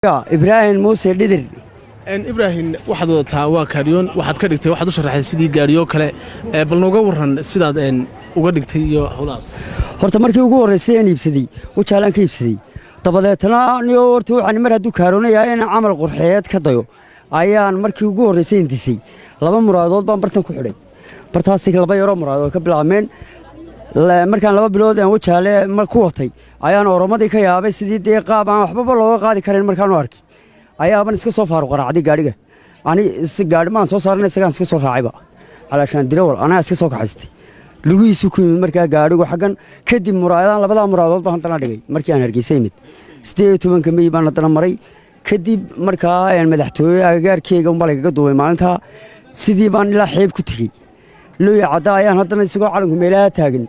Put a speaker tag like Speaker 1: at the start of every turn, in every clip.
Speaker 1: Ibraahim Muuse Dhidir.
Speaker 2: Ibraahim, waxaad wadataa waa kaariyoon, waxaad ka dhigtay, waxaad u sharaxday sidii gaariyo kale. Bal nooga warran sidaad uga dhigtay iyo howlahaas.
Speaker 1: Horta markii ugu horraysay aan iibsaday, Wajaalaan ka iibsaday. Dabadeetna niyo horta waxaan mar hadduu kaaroonayaa inaan camal qurxeed ka dayo ayaan markii ugu horraysay indisay. Laba muraadood baan bartan ku xidhay, bartaasi laba yaroo muraadood ka bilaabmeen. Markaan 2 bilood aan Wajaale ku watay ayaan oromadii ka yaabay, sidii dee qaab aan waxbaba looga qaadi karin markaan u arkay ayaaban iska soo faaruq qaraacday gaadhiga. Ani gaadhi maan soo saaran, isagaan iska soo raacayba calaashaan dirawal anaa iska soo kaxaystay, lugihiisu ku yimid markaa gaadhigu xaggan. Kadib muraayadaan, labadaa muraadood baan haddana dhigay. Markii aan Hargeysa imid, 18-ka Mey baan haddana maray. Kadib markaa madaxtooye agagaarkeyga unbaa lagaga duubay maalintaa. Sidii baan ilaa xeeb ku tegey. Looya Cadda ayaan haddana isagoo calanku meelaha taagan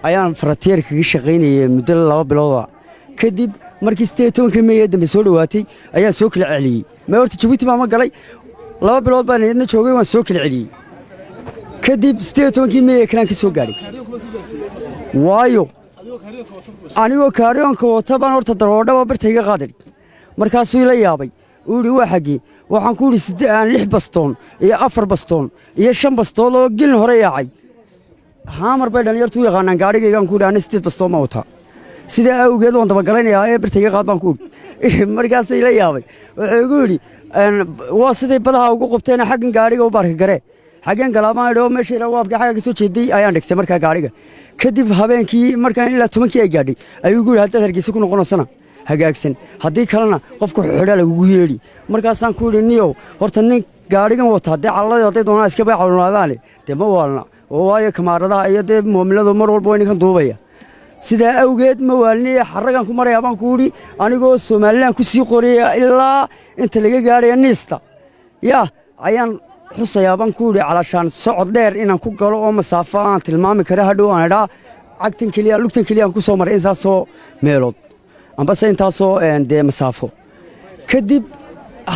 Speaker 1: ayaan frontier kaga shaqaynayay muddo 2 bilooda. Kadib markii 18-ka Mey ee dambe soo dhowaatay ayaan soo kala celiyey. Ma horta Jabuuti baa ma galay, 2 bilood baan idna joogay, waan soo kala celiyey. Kadib 18-kii Mey ee kalaan ka soo gaadhay, waayo anigoo kaaryoonka wata baan horta daroodhaba barta iga qaaday. Markaasuu ila yaabay, uu yidhi: "Waa xaggee?" Waxaan ku yidhi: "Aan lix bastoon iyo afar bastoon iyo shan bastood oo gelin hore yaacay." Haamar bay dhallinyartu u yaqaanaan gaadhigaygaan. Ku yidhi: "Ana sideed bastoon baan wataa, sidaa awgeed waan dabagalanayaa ee barta iga qaad," baan ku idhi. Markaasuu ila yaabay, wuxuu igu yidhi: "Waa siday badaha ugu qabteen xaggan gaadhiga u baarka garee." Xaggeen galaa baan idhi, oo meesha waabkii xagga ka soo jeeday ayaan dhigtay markaa gaadhiga. Kadib habeenkii markaan ilaa 10-kii ay gaadhay ayuu igu yidhi: "Haddaad Hargeysa ku noqonaysana hagaagsan, haddii kalena qofka xidhaa lagugu yeedhi." Markaasaan ku yidhi: "Niyow, horta nin gaadhigan wataa dee calaladi hadday doonaan iska bay calunaadaane, dee ma waalna oo waayo kamaaradaha iyo dee moomiladu mar walba way ninkan duubaya. Sidaa awgeed ma waalniye, xarragan ku marayaa," baan ku yidhi. "Anigoo Somaliland ku sii qoraya ilaa inta laga gaadhaya Niista yaa ayaan xusayaa," baan ku yidhi, "calaashaan socod dheer inaan ku galo oo masaafo aan tilmaami kara hadhow aan idhaa cagtan keliya, lugtan keliya aan ku soo maray intaasoo meelood ambase intaasoo dee masaafo." Kadib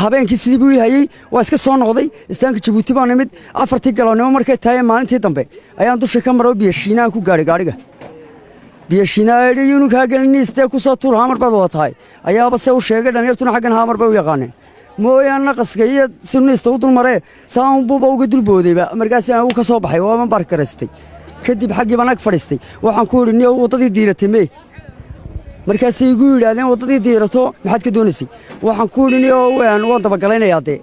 Speaker 1: habeenkii sidii buu ii hayey, waa iska soo noqday. Istaanka Jabuuti baan nimid 4-tii galabnimo markay tahay maalintii dambe ayaan dusha ka maro, Biyashiinaan ku gaadhay gaadhiga. Biyashiinaa yunu kaa gelin, ku soo tuur, haamar baad wada tahay ayaaba se u sheegay. Dhalinyartuna xaggan haamar bay u yaqaaneen mooyaan naqaska iyo si Niista u dulmaree saanbuuba uga dulboodayba. Markaas aan ka soo baxay waaban baark garaystay. Kadib xaggii baan ag fadhiistay. Waxaan ku idhi: "Niyow, waddadii Diiratay mee?" Markaasay igu yidhaahdeen: "Waddadii Diirato maxaad ka doonaysay?" Waxaan ku idhi: "Niyow, waan dabagalaynayaa dee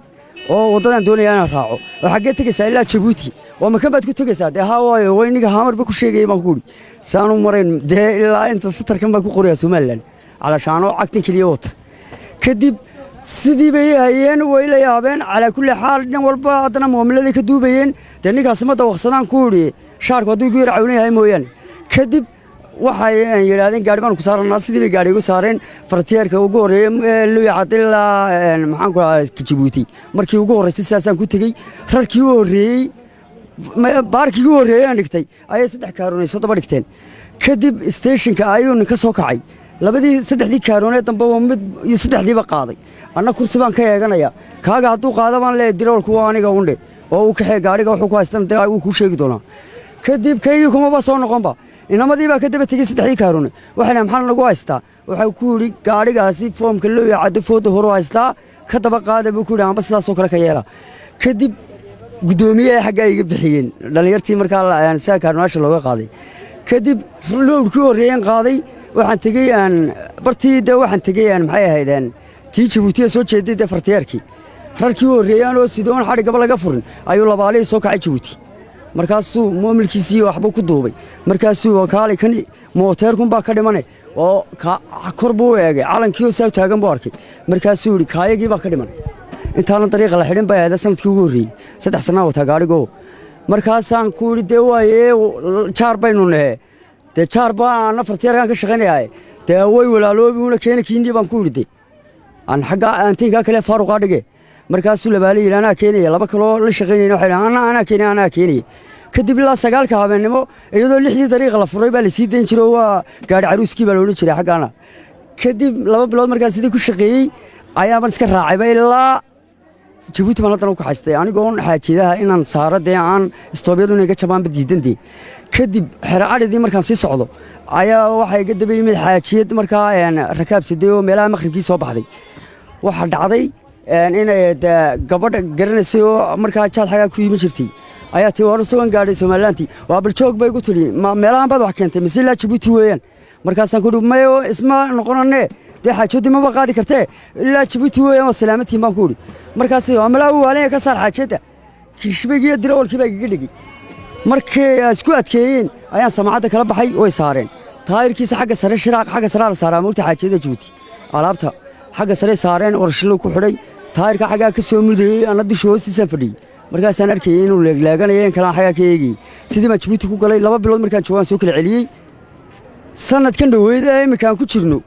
Speaker 1: oo waddadaan doonayaa inaan raaco." "Oo xaggee tegaysaa?" "Ilaa Jabuuti." "Oo makan baad ku tegaysaa?" "Dee haa, waayo way ninka haamarba ku sheegayay," baan ku idhi. "Saanu marayn dee ilaa inta satarkan baan ku qorayaa Somaliland calaashaanoo cagtan keliya wata." Kadib sidii bay hayeen, way la yaabeen. Calaa kulli xaal dhan walba haddana muamiladay ka duubayeen. "Dee ninkaasi ma dawaqsadaan," ku idhi, "shaarku hadduu igu yar cawlan yahay mooyaane." Kadib waxay yidhaahdeen: "Gaari baanu ku saaranaa." Sidii bay gaari igu saareen. Frontierka ugu horreeyey Luyacad ilaa maxaan ku dhahaa Jabuuti markii ugu horreysay sidaasaan ku tegey. Rarkii u horreeyey, baarkii ugu horreeyey aan dhigtay ayay saddex kaaroonay soo daba dhigteen. Kadib stationka ayuu nin ka soo kacay, labadii saddexdii kaaroonee dambe mid iyo saddexdiiba qaaday. Anna kursi baan ka eeganaya. "Kaaga hadduu qaado," baan leeyahay, "dirawalku waa aniga undhe oo uu kaxee gaadhiga, wuxuu ku haystana dee wuu kuu sheegi doonaa." Kadib kaygii kumaba soo noqonba. Inamadii baa ka daba tegey saddexdii kaaroone. Waxay dhahen: "Maxaa nagu haystaa?" Waxaa ku yidhi: "Gaadhigaasi foomka Looya Caddo fooda horu haystaa, ka daba qaada," buu ku yidhi, "amba sidaasoo kale ka yeela." Kadib guddoomiyaha xaggaa iga bixiyeen dhallinyartii markaa sidaa kaaronaasha looga qaaday. Kadib loadkii horreeyeen qaaday, waxaan tegey aan bartii dee waxaan tegey aan maxay ahayd tii Jabuutiya soo jeeday dee frontierkii. Rarkii u horreeyaan oo sidoon xadhiggaba laga furin ayuu labaalihii soo kacay Jabuuti. Markaasuu moomilkiisii waxbuu ku duubay. Markaasuu kaalay, kan mooteerkunbaa ka dhimane oo kor buu u eegay, calankiioo saa taagan buu arkay. Markaasuu yidhi: "Kaayagii baa ka dhiman." Intaanan dariiqa la xidhin bay ahayd sanadkii ugu horreeyey, 3 sannaa wataa gaadhigoo. Markaasaan ku yidhi: "Dee waaye, jaar baynu nahe, dee jaar baan frontierkaan ka shaqaynayaa, dee way walaaloobi una keena kiindii," baan ku yidhi, "de aan xagga aantiinkaa kale faaruqaa dhige." Markaasuu labaale yidhi: "Anaa keenaya." Laba kaloo la shaqaynayna waxay dhahan: "Anaa keenaya, anaa keenaya." Kadib ilaa 9-ka habeennimo, iyadoo 6-dii dariiqa la furay baa la sii dayn jiray oo waa gaadhi caruuskii baa la odhan jiray xaggaana. Kadib 2 bilood markaa sidii ku shaqeeyey ayaaban iska raacayba ilaa Jabuuti baan haddana u kaxaystay, anigoon xaajidaha inaan saaro dee aan istoobyadu inay ga jabaanba diidandee. Kadib xero adhidii markaan sii socdo ayaa waxaa iga daba yimid xaajiyad markaa rakaab siday oo meelaha maqribkii soo baxday. Waxaa dhacday inay dee gabadha garanaysay oo markaa jaad xagaa ku iman jirtay ayaa tii war soo gaadhay Somalilantii. Waa baljoog bay igu tidhi, ma meelahan baad wax keentay mise ilaa Jabuuti weeyaan? Markaasaan ku idhi, mayo, isma noqonane, dee xaajoodii maba qaadi kartee, ilaa Jabuuti weeyaan, waa salaamatiin baan ku idhi. Markaas waa malaa u waalanya, ka saar xaajadda. Kirshbaygiiyo dirawalkii baa igaga dhigay. Markii ay isku adkeeyeen ayaan samaacadda kala baxay, way saareen taayirkiisa xagga sare, shiraaq xagga sare la saaraa moogta xaajiyada Jabuuti. Alaabta xagga sare saareen, orshilo ku xidhay taayirka xaggaa ka soo mudayey, ana dusha hoostiisaan fadhiyey. Markaasaan arkayay inuu leegleeganaya in kalaan xaggaa ka eegayey. Sidii baan Jabuuti ku galay. 2 bilood markaan joogaan soo kala celiyey. Sanadkan dhoweyd ee imminkaan ku jirno,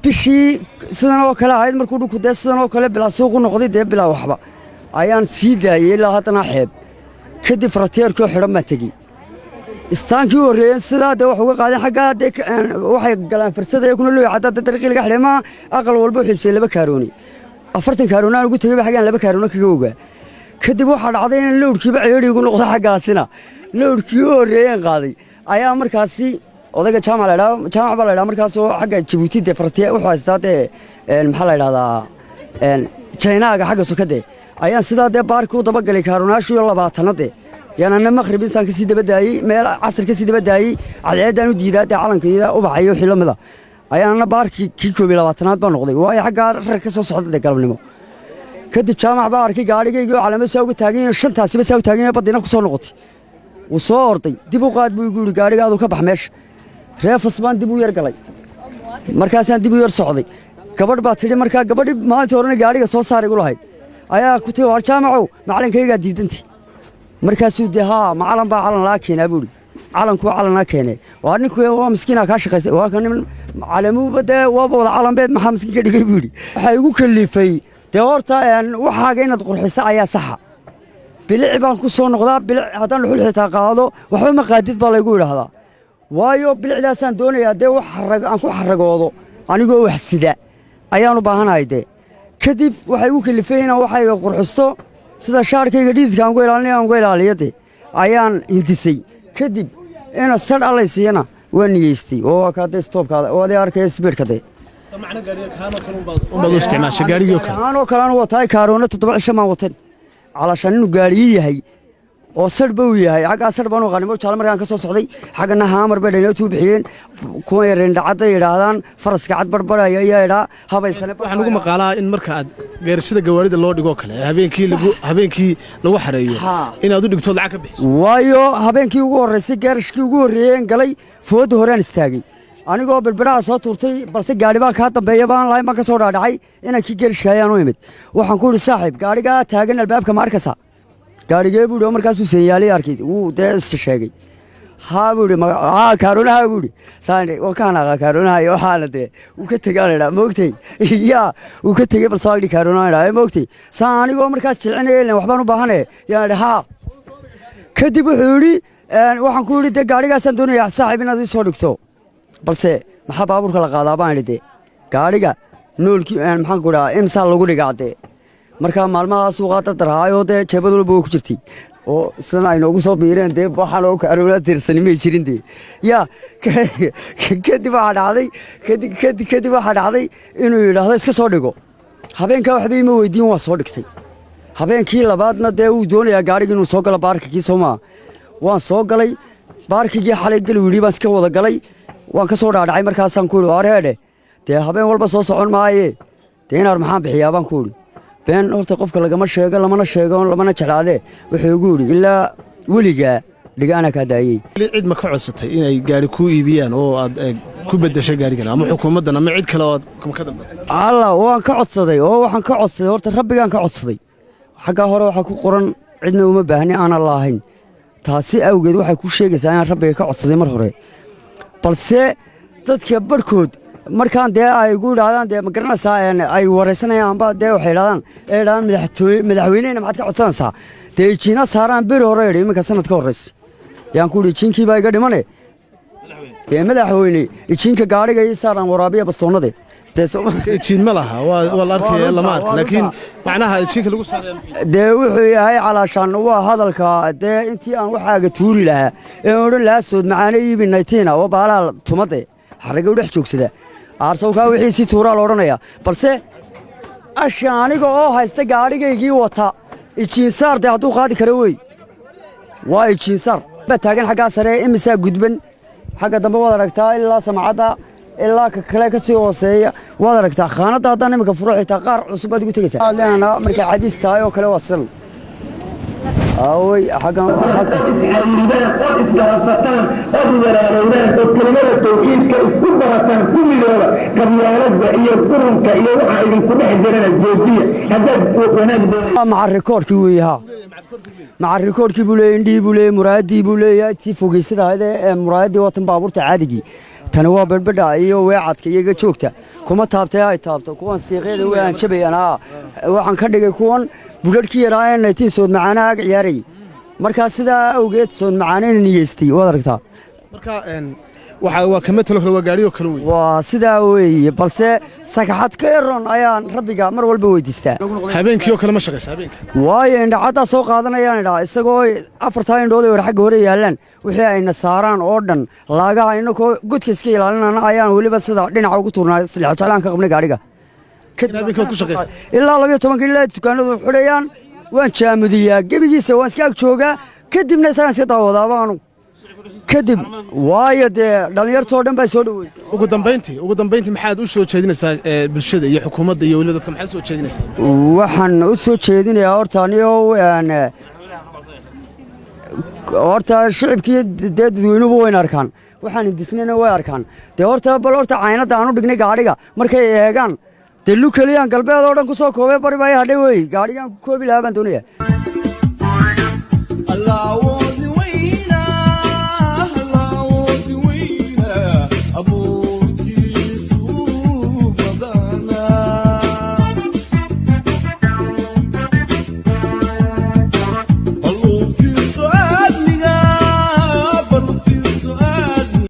Speaker 1: bishii sidan oo kale ahayd, markuu dhulku dee sidan oo kale bilaa suuq u noqday, dee bilaa waxba ayaan sii daayey ilaa haddana xeeb. Kadib frontière-kii xidhan baan tegey. Istaankii u horreeyeen sidaa dee wax uga qaadeen xaggaa, dee waxay galaan farsada iyaguna loo cadda dee dariiqii laga xidhay maa. Aqal walba wuxuu iibsaday laba kaarooni. 40 kaarooni aan ugu tegey ba xaggaan laba kaarooni kaga ogaa. Kadib waxaa dhacday in load-kiiba ceeriigu noqdo xaggaasina. Load-kii u horreeyeen qaaday ayaa markaasi odayga Jaamac la idhaha, Jaamac baa la idhaha, markaasoo xagga Jabuuti dee frontière wuxuu haystaa dee maxaa la idhahdaa, Jaynaaga xagga sokade ayaan sidaa dee baarkii u dabagalay kaaronaashiyo 20 dee yaanana maqrib intaan kasii dabadaayey, meel casar kasii dabadaayey, cadceeddaan u diidaa dee calanka iyo ubaxa iyo wixii la mida ayaanana baarkii kii 21aad baa noqday, waayo xaggaa rar ka soo socda dee galabnimo. Kadib Jaamac baa arkay gaadhigaygii oo calaamad saa uga taagan yahay, shantaasiba saa u taagan yahay, badina ku soo noqotay. Wuu soo orday, dib u qaad buu igu yidhi gaadhigaadu, ka bax meesha. Reefas baan dib u yar galay. Markaasaan dib u yar socday. Gabadh baa tidhi markaa, gabadhii maalintii horena gaadhiga soo saar igu lahayd ayaa ku tihi, war Jaamacow, macalinkaygaa diidanti. Markaasuu dee haa, macalan baa calan laa keenaa buuhi, calankuu calanaa keenee. Waa ninku waa miskiinaa kaa shaqaysay, waa ka nin calamuuba dee waaba wada calanbe, maxaa miskiin ka dhigay buu yidhi. Waxaa igu kalifay dee horta waxaaga inaad qurxisa ayaa saxa. Bilic baan ku soo noqdaa. Bilic haddaan dhuxul xitaa qaado, waxba ma qaadid baa laygu idhaahdaa, waayo bilicdaasaan doonayaa dee wax aan ku xaragoodo anigoo wax sida ayaan u baahanahay dee. Kadib waxay igu kalifay inaan waxayga qurxisto, sida shaarkayga dhididka aan uga ilaalinaya aan uga ilaaliyo dee ayaan hindisay. Kadib ina sadh allay siiyana waa niyeystay oo waa kaa dee stoobkaada oo adee arkaya speed-ka dee.
Speaker 2: Macna gaariga kaanoo kale unbaad u isticmaashay, gaarigii oo kale?
Speaker 1: Aanoo kale aan wataay kaaroona 7 cisho maan watan, calaashaan inuu gaariyi yahay oo sadhba uu yahay. Xaggaa sadh baan u aqaanay jaale markaan ka soo socday. Xaggana haamar bay dhalinyartu u bixiyeen, kuwan yarendhacadday yidhaahdaan, faraska cad barbaraya ayaa idhaa habaysane.
Speaker 2: Waxaan ugu maqaalaa in marka aad geerashada gawaarida loo dhigoo kale, habeenkii lagu xareeyo, inaad u dhigto lacag ka bixiso.
Speaker 1: Waayo habeenkii ugu horreysay geerashkii ugu horreeyeen galay, foodda horaan istaagay anigoo birbiraha soo tuurtay, balse gaadhi baan kaa dambeeya baan lahayn, baan ka soo dhaadhacay. Inankii geerishka ayaan u imid. Waxaan ku idhi, saaxiib, gaadhigaa taagan albaabka ma arkaysaa? Gaadhigee buu yidhi. Oo markaasuu seenyaalay arkay, wuu dee is sheegay. Haa buu yidhi, haa kaaronaha buu yidhi. Saan waa kaan aqaa kaaronaha iyo waxaana dee wuu ka tegay aan idhaa, moogtay yaa wuu ka tegey, balse waa idhi kaaronaha idhaa, moogtay saan anigoo markaas jilcinaya ilen waxbaan u baahane yaan idhi haa. Kadib wuxuu yidhi, waxaan ku yidhi dee gaadhigaasaan doonayaa saaxiib inaad ii soo dhigto, balse maxaa baabuurka la qaadaa baan idhi dee gaadhiga noolkii maxaan ku idhahaa imsaa lagu dhigaa dee. Markaa maalmaha suuqaa dardarhaayoo dee jeebad walba waa ku jirtay oo sidan ay noogu soo biireen dee waxaan oo kaaroona tirsani may jirin dee yaa. Kadib waxaa dhacday kadib waxaa dhacday inuu yidhaahdo iska soo dhigo. Habeenkaa waxba ima weydiin, waa soo dhigtay. Habeenkii labaadna dee wuu doonayaa gaadhigi inuu soo galo parking-kii, soo maa? Waan soo galay parking-kii xalay gali yidhi, baan iska wada galay, waan ka soo dhaadhacay. Markaasaan ku idhi, waar heedhe, dee habeen walba soo socon maaye, dee inaar maxaan bixiyaa baan ku idhi. Been horta qofka lagama sheego, lamana sheego, lamana jeclaadee. Wuxuu igu yidhi, ilaa weligaa dhigaana kaa daayey.
Speaker 2: Cid ma ka codsatay inay gaari kuu iibiyaan oo aad ku beddesho gaarigan, ama xukuumaddan ama cid kale oo aad ka dambatay?
Speaker 1: Alla waan ka codsaday oo waxaan ka codsaday horta rabbigaan ka codsaday. Xaggaa hore waxaa ku qoran cidna uma baahni aanan laahayn. Taasi awgeed waxay ku sheegaysaa inaan rabbiga ka codsaday mar hore, balse dadka barhkood markaan dee ay igu yidhaahdaan dee ma garanaysaa, ay waraysanayaan dee waxay idhahdaan ee idhahdaan madaxtooye madaxweynehena maxaad ka codsanaysaa? Dee ijiina saaraan beri hore idhi, iminka sanad ka horraysa yaan ku idhi ijiinkii baa iga dhimane dee madaxweyne ijiinka gaadhiga ii saaraan waraabiya bastoonnade dee
Speaker 2: Ijiin ma laha, waa la arkaya, lama arka, laakiin macnaha ijiinka lagu saaraya?
Speaker 1: Dee wuxuu yahay calaashaan waa hadalka dee intii aan waxaaga tuuri lahaa ee odhan lahaa sood macaane iibi naytiina oo baalaha tumade xarriga u dhex joogsada aarsawkaa wixii si tuuraa la odhanayaa, balse Asha aniga oo haysta gaadhigaygii wata ijiinsaar, dee hadduu qaadi karo wey, waa ijiinsaar baa taagan xaggaa sare. Imisaa gudban xagga dambe waad aragtaa, ilaa samacadda, ilaa ka kale ka sii hooseeya waad aragtaa. Khaanadda haddaan iminka furo, xitaa qaar cusub baad ugu tegaysaa. Leenana markay xadiis tahay oo kale waa sidan awey xaggan xagga
Speaker 3: Isxariiridaan ood isgaransataan ood walaalowdaan oo kelimada tawxiidka isku barataan, ku midooba. Qabyaaladda iyo qurunka iyo waxa idinku dhex jirana joojiya haddaad wanaag doonaysa.
Speaker 1: Waa maca rikoorkii weeye, haa, maca rikoorkii buu leeyahay, indhihii buu leeyahay, muraayadii buu leeyahay, tii fogeysada ahayd ee muraayaddii. Watan baabuurta caadigii, tani waa bedhbedha iyo weecadka iyaga joogta kuma taabtay, ay taabto kuwan siiqyada way aan jabayaan. Haa, waxaan ka dhigay kuwan budharhkii yaraa ee 19 sood macaanaha ag ciyaarayay. Markaa sidaa awgeed sood macaanina niyeystay, waad aragtaa.
Speaker 2: Marka waxa waa kama talo kale, waa gaadhiyoo kale wey.
Speaker 1: Waa sidaa weeye, balse sakaxad ka eron ayaan rabbiga mar walba weydiistaa.
Speaker 2: Habeenkii oo kale ma shaqaysa habeenkii?
Speaker 1: Waayo, indhacaddaa soo qaadanayaan idhaa, isagoo afartaa indhood ay war xagga hore yaallaan, wixii ayna saaraan oo dhan laagaha inakoo godka iska ilaalinana ayaan weliba sida dhinaca ugu tuurnaa silixo jeclaan ka qabnay gaadhiga.
Speaker 2: Habeenkii waad ku shaqaysaa?
Speaker 1: Ilaa 12-ka, ilaa dukaanadu xidhayaan waan jaamudiyaa gebigiisa, waan iska ag joogaa, kadibna isagaan iska daawadaa baanu kadib, waayo dee dhallinyartoo dhan baa soo dhoweysay.
Speaker 2: Ugu dambayntii maxaad u soo jeedinaysaa bulshada iyo xukuumadda iyo weliba dadka? Maxaad u soo jeedinaysaa?
Speaker 1: Waxaan u soo jeedinayaa horta anigo horta shicibkii dee dadweynuhu wayna arkaan, waxaan indisnayna way arkaan. Dee horta bal horta caynadda aan u dhignay gaadhiga markay eegaan, dee lukeliyaan galbeed oo dhan ku soo koobay, bari baa i hadhay wey, gaadhigaan ku koobi lahaa baan doonaya.
Speaker 4: Allah.